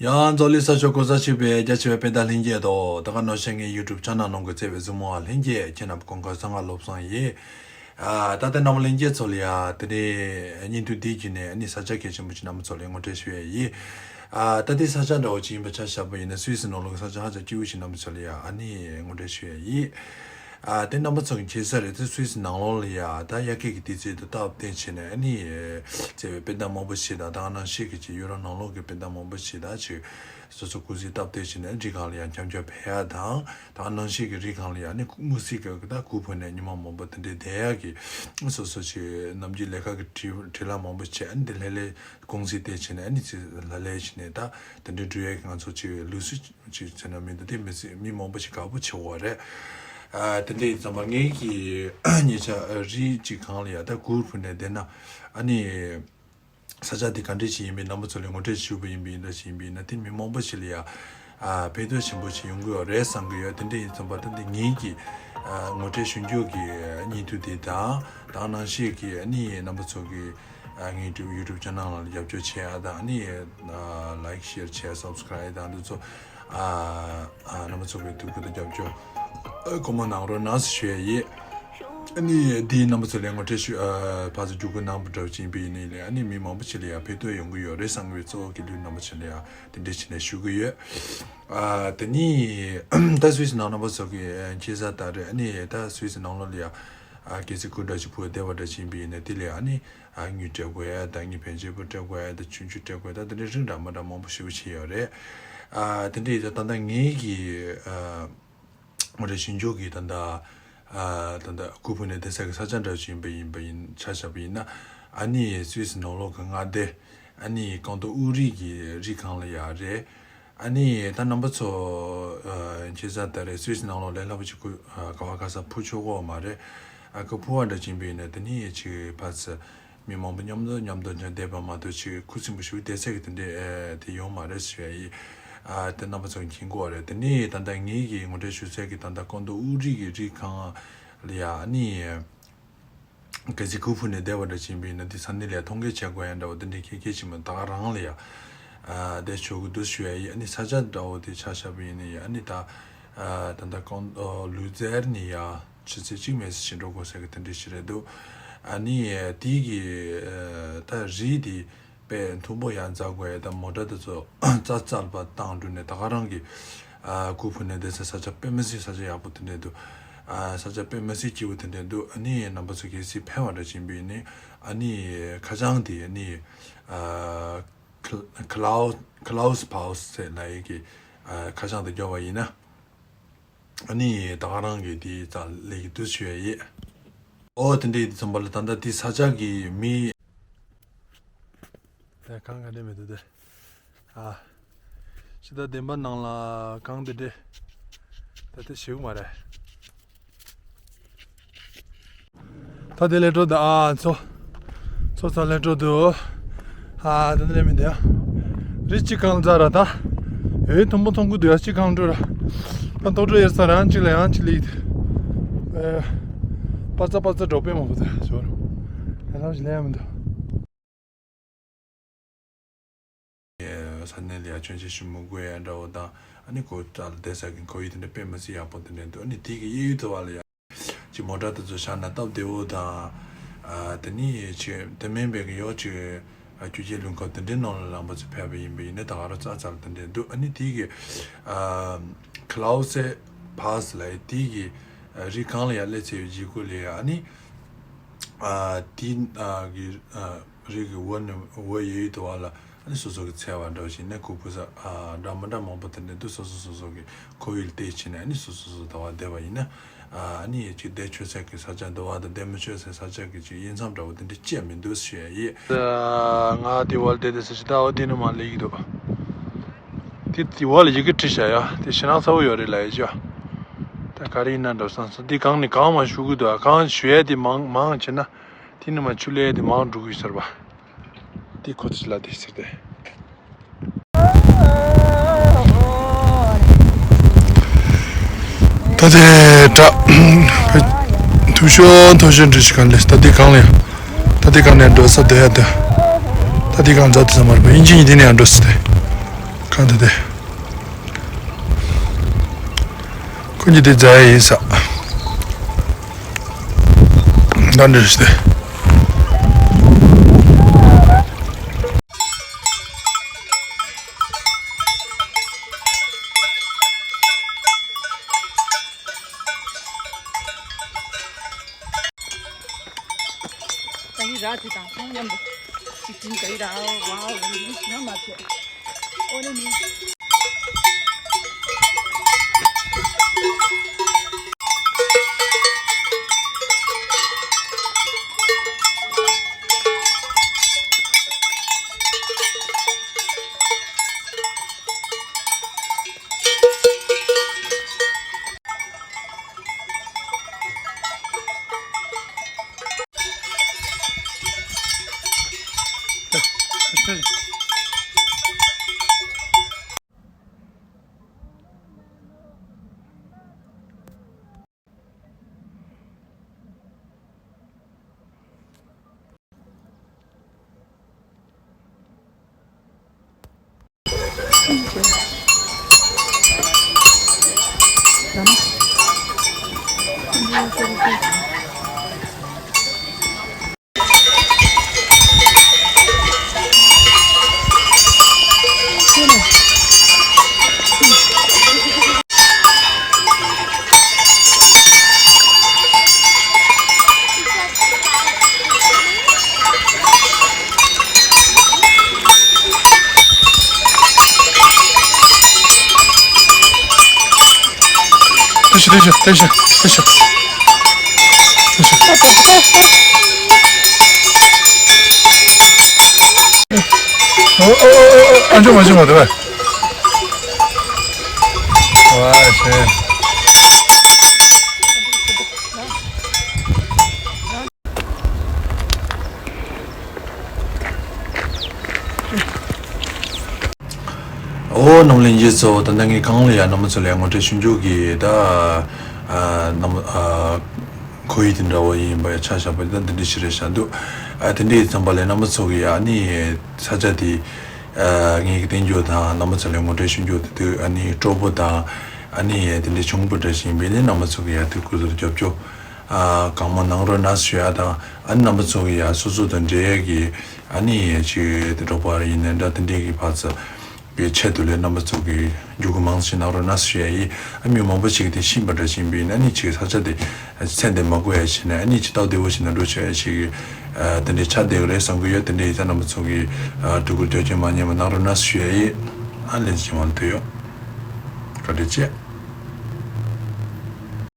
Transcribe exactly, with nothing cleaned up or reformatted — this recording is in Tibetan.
ཡང་འཛམ་གླིང་ས་ཕྱོགས་གང་སར་ཆིབས་པའི་རྒྱ་ཆེ་བའི་དཔལ་ལྡན་ལྷན་རྒྱས་དང་། ད་ག་ནང་བཞིན་ངའི་YouTube channel ནང་གི་བརྩེ་བའི་གཟིགས་མོ་བ་ལྷན་རྒྱས། ཁྱེད་རྣམས་གང་ག་སང་ང་སློབ་བཟང་ཡིན། ཨ། ད་ལྟ་རྣམ་པ་ལྷན་རྒྱས་ཚོ་ལ་ཡ་དེ་རིང་བརྙན་ཐུང་འདི་བརྒྱུད་ནས་ཨ་ནི་ས་ཆ་གལ་ཆེན་པོ་ཞིག་རྣམ་པ་ཚོ་ལ་ངོ་སྤྲོད་ཞུ་ཡས་ཡིན། ཨ། ད་ལྟའི་ས་ཆ་འདྲ་བོ་ཅིག་ཡིན་པ་ཆ་བཞག་པ་ཡིན་ན། སུད་སི་ནང་ལོགས་ཀྱི་ས་ཆ་ཧ་ཅང་སྐྱིད་པོ་ཞིག་རྣམ་པ་ཚོ་ལ་ཡ་ཨ་ནི་ངོ་སྤྲོད་ཞུ་ཡས་ཡིན། ཨ། དེ་རྣམ་པ་ཚོ་གི་མཁྱེན་གསལ་རེད་དེ། སུད་སི་ནང་ལོགས་ལ་ཡ་ད་དབྱར་ཁའི་གི་དུས་ཚོད་དང་སྟབས་བསྟུན་བྱས་ནས་ཨ་ནི་བརྩེ་བའི་དཔེ་ལྟ་མང་པོ་ཞིག་དང་། ད་ག་ནང་བཞིན་གྱི་ཅིག་ཡུ་རོབ་ནང་ལོགས་ཀྱི་དཔེ་ལྟ་མང་པོ་ཞིག་ད་ཅིག་སོ་སོ་གུང་སེང་སྟབས་བསྟུན་བྱས་ནས་རི་སྒང་ལ་ཡ་འཁྱམ་འཁྱམ་ཕེབས་ཡ་དང་། ད་ག་ནང་བཞིན་གྱི་རི་སྒང་ལ་ཡ་ཨ་ནི་དམིགས་བསལ་གྱི་ད་གུར་ཕུབ་ནས་ཉི་མ་མང་པོ་དེ་འདྲའི་བསྡད་ཡ་གི་སོ་སོ་ཅིག་ནམ་རྒྱུན་ལས་ཀ་གི་བྲེལ་བྲེལ་བ་མང་པོ་བྱས། ཨ་ནི་དེ་ལྷོད་ལྷོད་གུང་སེང་དེ་བྱས་ནས་ཨ་ནི་ཅིག་ལྷོད་ལྷོད་བྱས་ནས་ད་དེ་འདྲའི་འགྲོ་ཡ་གི་ང་ཚོ་ཅིག་ལུགས་སྲོལ་ཅིག་བྱས་ན་མི་འདུག་དེ་མི་སྲིད། མི་མང་པོ་ཞིག་དགའ་པོ་བྱེད་འོ་རེད། ཨ། དེ་འདྲ་ཡིན་ཙམ་པ་ངའི་གི་ཉེ་ཆར་རི་གཅིག་སྒང་ལ་ཡ་ད་གུར་ཕུབ་ནས་བསྡད་ན་ཨ་ནི་ས་ཆ་དེ་ག་འདྲ་ཞིག་ཡིན་པའི་རྣམ་པ་ཚོ་ལ་ངོ་སྤྲོད་ཞུས་པ་ཡིན་པ་ཡིན་འདྲ་ཞིག་ཡིན་པ་ཡིན་ན། དེ་མི་མང་པོ་ཞིག་ལ་ཡ་ཨ་ཕན་ཐོགས་ཆེན་པོ་ཞིག་ཡོང་གི་ཡོད་རེད་བསམ་གི་ཡོད། དེ་འདྲ་ཡིན་ཙམ་པ་ད་འདི་ངའི་གི་ཨ་ངོ་སྤྲོད་ཞུ་རྒྱུ་གི་བརྙན་ཐུང་དེ་དང་། ད་ག་ནང་བཞིན་གྱི་ཨ་ནི་རྣམ་པ་ཚོ་གི་ཨ་ངའི་YouTube channel ལ་རྒྱབ་སྐྱོར་བྱེད་ཡ་དང་། ཨ་ནི་ཨ་like share share subscribe དང་འདི་ཚོ་ཨ་ཨ་རྣམ་པ་ཚོ་གི་ཐུགས་ཁུར་དང་རྒྱབ་སྐྱོར་ཨ་སྒོ་མོ་གནང་རོགས་གནང་ཞུ་ཡ་ཡིན། ཨ་ནི་འདིའི་རྣམ་པ་ཚོ་ལ་ངོ་སྤྲོད་ཞུ་ཨ་ཕར་ཚུར་བརྒྱུད་སྐུར་གནང་པ་འདྲ་བ་ཅིག་ཡིན་པ་ཡིན་ནའི་ལས་ཨ་ནི་མི་མང་པོ་ཞིག་ལ་ཡ་ཕན་ཐོགས་ཡོང་གི་ཡོད་རེད་བསམ་གི་ཡོད། གཙོ་བོ་དགེ་ལུགས་རྣམ་པ་ཚོ་ལ་ཡ་དེ་འདྲ་བྱས་ནས་ཞུ་གི་ཡོད། ཨ་དེ་ནི་ད་སུད་སི་ནང་རྣམ་པ་ཚོ་གི་མཁྱེན་གསལ་ལྟར་རེད། ཨ་ནི་ད་སུད་སི་ནང་ལོགས་ལ་ཡ་ཨ་གལ་སྲིད་གུར་འདྲ་ཞིག་ཕུབ་བསྡད་པ་འདྲ་ཅིག་ཡིན་པ་ཡིན་ན། དེ་ལ་ཡ་ཨ་ནི་ཨ་དངུལ་སྤྲད་དགོས་ཡ་དང་། དངུལ་ཕོན་ཆེན་པོ་སྤྲད་དགོས་ཡ་དང་། ཆུང་ཆུང་སྤྲད་དགོས་ཡ་དང་། དེ་འདྲའི་རིགས་འདྲ་མི་འདྲ་མང་པོ་ཞེ་པོ་ཅིག་ཡོད་རེད། ཨ་དེ་འདྲ་ཡིན་ཙང་ད་ལྟ་ངའི་གི་ཨ་ངོ་སྤྲོད་ཞུ་རྒྱུ་གི་ད་ལྟ་ཨ་ད་ལྟ་གུར་ཕུབ་ནས་བསྡད་ས་གི་ས་ཆ་འདྲ་ཞིག་ཡིན་པ་ཡིན་པ་ཡིན་ཆ་བཞག་པ་ཡིན་ན། ཨ་ནི་སུད་སི་ནང་ལོགས་ཀྱི་མངའ་སྡེ་ཨ་ནི་ཀོང་ཏུང་ཨུ་རི་གི་རི་སྒང་ལ་ཡ་རེད། ཨ་ནི་ད་རྣམ་པ་ཚོ་ཨ་མཁྱེན་གསལ་ལྟར་རེད། སུད་སི་ནང་ལོགས་ལས་སླ་པོ་ཅིག་གུར་ཨ་ག་བ་ག་ས་ཕུབ་ཆོག་གི་ཡོད་མ་རེད། ཨ་གུར་ཕུབ་པ་འདྲ་ཅིག་ཡིན་པ་ཡིན་ན་དེ་ནི་ཅིག་ཕར་ཚུར་མི་མང་པོ་མཉམ་དུ་མཉམ་དུ་བསྡད་པ་མ་གཏོགས་ཅིག་ཁུ་སིམ་པོ་ཞིག་བསྡད་ས་གི་དེ་འདྲ་ཨེ་དེ་ཡོད་མ་རེད་ཟེར་ཡ་ཡིན། ཨ་དེ་རྣམ་པ་ཚོ་མཁྱེན་གྱི་ཡོད་རེད། དེ་ནི་ད་ལྟ་ངའི་གི་ངོ་སྤྲོད་ཞུ་ས་གི་ད་ལྟ་ཀོང་ཏུང་ཨུ་རི་གི་རི་སྒང་ལ་ཡ་ཨ་ནི་གལ་སྲིད་གུར་ཕུབ་ནས་བསྡད་པ་འདྲ་ཅིག་ཡིན་པ་ཡིན་ན། དེ་ས་གནས་ལ་ཡ་ཐོ་འགོད་བྱེད་དགོས་ཡ་འདྲ་བོ་དེ་འདྲའི་གལ་གལ་ཆེན་པོ་ད་ག་རང་ལ་ཡ་ཨ་བསྡད་ཆོག་གི་འདུག་ཞུ་ཡ་ཡིན། ཨ་ནི་ས་ཆ་འདྲ་བོ་དེ་ཆ་བཞག་པ་ཡིན་ན་ཡ་ཨ་ནི་ད་ཨ་ད་ལྟ་ཀོང་ཨ་ལུ་ཛེར་ནས་ཡ་ཆུ་ཚོད་གཅིག་མན་ཙམ་ཞིག་འགྲོ་དགོས་ས་གི་དེ་འདྲ་ཞིག་རེད་འདུག་ཨ་ནི་དེ་གི་ཨ་ད་རི་དེ་དཔེ་མཐོན་པོ་ཡར་འཛེག་དགོས་ཡ་དང་། མོ་ཊ་དེ་ཚོ་རྩ་རྩལ་པ་བཏང་འགྲོ་ནས་ད་ག་རང་གི་ཨ་གུར་ཕུབ་ནས་བསྡད་ས་ས་ཆ་དཔེ་མི་སྲིད་ས་ཆ་ཡག་པོ་དེ་འདྲ་འདུག་ཨ་ས་ཆ་དཔེ་མི་སྲིད་སྐྱིད་པོ་དེ་འདྲ་འདུག་ཨ་ནི་རྣམ་པ་ཚོ་གལ་སྲིད་ཕེབས་པ་འདྲ་ཅིག་ཡིན་པ་ཡིན་ན་ཨ་ནི་ཁ་བྱང་དེ་ཨ་ནི་ཨ་Clou- Klauspalais ཟེར་ལབ་ཡས་ཀྱི་ཨ་ཁ་བྱང་དེ་རྒྱོབ་པ་ཡིན་ན། ཨ་ནི་ད་ག་རང་གི་དེ་རྩ་ལས་ཀྱི་འདུག་ཞུ་ཡ་ཡིན། ཨོ་དེ་འདྲ་ཡིན་དུས་ཙམ་པ་ལ་ད་ལྟ་དེ་ས་ཆ་གི་མི། ད་གངས་ག་འདྲ་མི་འདུག་དེ། ཨ་ཕྱི་ཟླ་བདུན་པ་ནང་ལ་གངས་དེ་འདྲ་ད་དེ་ཞེ་པོ་མ་རེད། ད་དེ་ལས་འགྲོ་ད། ཨ་མཚོ་མཚོ་ཚ་ལས་འགྲོ་འདུག་ཨ་དེ་འདྲ་མི་འདུག་རི་གཅིག་གང་ཛ་ར་ད། ཨེ་མཐོན་པོ་མཐོང་གི་འདུག་ཡ་གཅིག་གང་འགྲོ་ར། ད་ཏོག་ཏོག་ཡར་ས་རང་གཅིག་ལ་ཡང་གཅིག་ལ་ཡིད། ཨེ་པ་ཙ་པ་ཙ་འགྲོ་པས་མ་གོ་ད་ཞོར། ཡང་ལམ་ཞིག་ལ་ཡང་མི་འདུག་ས་གནས་ལ་ཡ་ཆོས་མཆན་ཞུ་མི་དགོས་ཡ་འདྲ་བོ་དང་། ཨ་ནི་ཁོ་ཅག་ལ་བསྡད་ས་གི་ཁོར་ཡུག་དེ་འདྲ་དཔེ་མི་སྲིད་ཡག་པོ་དེ་འདྲ་འདུག་ཨ་ནི་དེ་གི་གཡས་གཡོན་དུ་བ་ལ་ཡ་ཅིག་མོ་ཊ་དེ་ཚོ་བཞག་ན་སྟབས་བདེ་བོ་དང་། ཨ་དེ་ནི་ཅིག་དེ་མིན་པའི་གི་ཡོག་ཅིག་ཨ་རྒྱུ་ཆའི་ལུང་ཁག་དེ་འདྲའི་ནང་ལ་ལམ་པ་ཚོ་ཕེབས་པ་ཡིན་པ་ཡིན་ན་ད་ག་རང་རྩ་ཚ་ལ་དེ་འདྲ་འདུག་ཨ་ནི་དེ་གི་ཨ་Klauspalais ལ་ཡ་དེ་གི་ཨ་རི་སྒང་ལ་ཡ་སླེབས་ཚར་བའི་རྗེས་ཁུལ་ལ་ཡ་ཨ་ནི། ཨ་དེ་ཨ་གི་ཨ་རི་གི་འོག་ནས་འོག་གཡས་གཡོན་དུ་བ་ལ་ཨ་ནི་སོ་སོ་གི་ཚལ་བ་འདྲ་བོ་ཞིག་ནས་གུར་ཕུབ་ས་ཨ་འདྲ་མི་འདྲ་མང་པོ་དེ་འདྲ་འདུག་སོ་སོ་སོ་སོ་གི་ཁོར་ཡུག་ལ་བལྟས་བྱས་ནས་ཨ་ནི་སོ་སོ་སོ་སོ་དུ་བ་བསྡད་པ་ཡིན་ན། ཨ་ནི་ཅིག་བསྡད་ཆོག་ས་གི་ས་ཆ་འདུག་བ་དང་བསྡད་མི་ཆོག་ས་ས་ཆ་གི་ཅིག་དབྱེ་མཚམས་འདྲ་བོ་དེ་འདྲ་བཅད་མི་འདུག་ཞུ་ཡ་ཡིན། ང་དེ་བ་ལ་བསྡད་དེ་ས་ཆ་ད་འོ་དེ་ནི་མ་ལེགས་ཀྱི་འདུག་དེ་དེ་བ་ལ་ཡི་གེ་བྲིས་བཞག་ཡ་དེ་ཞེ་དྲག་གསལ་པོ་ཡོད་རེད་ལབ་ཡ་ཅིག་དེ་ག་རེ་ཡིན་ན་འདྲ་བསམ་སོང་། དེ་གང་ནས་གང་མ་ཞུ་གི་འདུག་གང་ཞུ་ཡ་དེ་མང་མང་བྱས་ན། དེ་ནི་མ་ཆུ་ལས་དེ་མང་འགྲོ་གི་ཟེར་བ། དེ་ཁོ་ཚོ་ལ་དེ་ཟེར་ཏེ། ད་དེ་ད་ཐུབ་ཤོ་ཐུབ་ཤོ་འདྲི་ཞིག་གང་ལས་ད་དེ་གང་ལས་ད་དེ་གང་ནས་འགྲོ་ས་དེ་ཡ་དེ། ད་དེ་གང་ཛ་དེ་ས་མར་པ་ཡིན་གཅིག་ཡིན་དེ་ནས་ཡང་འགྲོ་ས་དེ། གང་དུ་དེ། ཁོ་གཉིས་དེ་རྫ་ཡིན་ས། ད་འདྲ་ཞིག་དེ། ད་ཡི་ར་དེ་དང་ཁོང་མཉམ་དུ་ཅིག་ཅིང་ད་ཡི་ར་ཝའོ་ཝའོ་ཡི་ང་མ་ཐེ་ཨོ་རེ་མི། ལྟོས་ཤིག་ལྟོས་ཤིག་ལྟོས་ཤིག་ལྟོས་ཤིག་ལྟོས་ཤིག་ཨོ་ཨོ་ཨོ་ཨོ། ཨ་འཇོ་མ་འཇོ་མ་དེ་བས། ཝ་ཤེ། ཨོ་རྣམ་ལྷན་རྒྱས་ཚོ། ད་ལྟ་ངས་གང་ལ་ཡ་རྣམ་པ་ཚོ་ལ་ངོ་སྤྲོད་ཞུ་རྒྱུ་གི་ད་ཨ་རྣམ་ཨ་ཁོར་ཡུག་དེ་འདྲ་བོ་ཡིན་པ་ཡ་ཆ་བཞག་པ་ད་འདི་འདྲ་ཞིག་རེད་བཞག་འདུག་ཨ་དེ་འདྲ་ཡིན་ཙམ་པ་ལ་རྣམ་པ་ཚོ་གི་ཡ་ཨ་ནི་ས་ཆ་དེ་ཨ་ངས་གི་བསྟན་རྒྱུ་དང་རྣམ་པ་ཚོ་ལ་ངོ་སྤྲོད་ཞུ་རྒྱུ་དེ་དུས་ཨ་ནི་སྤྲོ་པོ་དང་ཨ་ནི་དེ་འདྲ་བྱུང་པོ་འདྲ་ཞིག་ཡིན་པས་ནི་རྣམ་པ་ཚོ་གི་ཡ་དེ་སྐུ་གཟུགས་རྒྱབ་སྐྱོར། ཨ་གང་མང་གནང་རོགས་གནང་ཞུ་ཡ་དང་། ཨ་ནི་རྣམ་པ་ཚོ་གི་ཡ་སོ་སོ་དང་འབྲེལ་ཡ་གི་ཨ་ནི་ཅིག་དེ་འགྲོགས་པ་ཡིན་ནའི་འདྲ་དེ་འདྲའི་གི་ཕར་ཚུར་གི་ཆེད་དུ་ལས་རྣམ་པ་ཚོ་གི་རྒྱུགས་ཁུག་མང་ཞིག་གནང་རོགས་གནང་ཞུ་ཡ་ཡིན། ཨ་མི་མང་པོ་ཞིག་གི་དེ་ཤེས་པ་འདྲ་ཞིག་ཡིན་ན་ཨ་ནི་ཅིག་ས་ཆ་དེ་མཚན་དེ་མ་གོ་ཡ་ཞིག་ནས་ཨ་ནི་ཅིག་སྟབས་བདེ་བོ་ཞིག་ན་འགྲོ་ཆོག་ཡ་ཞིག་གི་ཨ་དེ་འདྲའི་ཆ་བསྡད་གི་རེད་བསམ་གི་ཡོད། དེ་འདྲའི་ཡིན་ཙང་རྣམ་པ་ཚོ་གི་ཨ་སྤྲོ་སྐུལ་སྐྱོ་སྐྱོ་མ་ཉན་པ་གནང་རོགས་གནང་ཞུ་ཡ་ཡིན། ཨ་ལན་ཅིག་མང་དུ་ཡོད། བཀའ་དྲིན་ཆེ།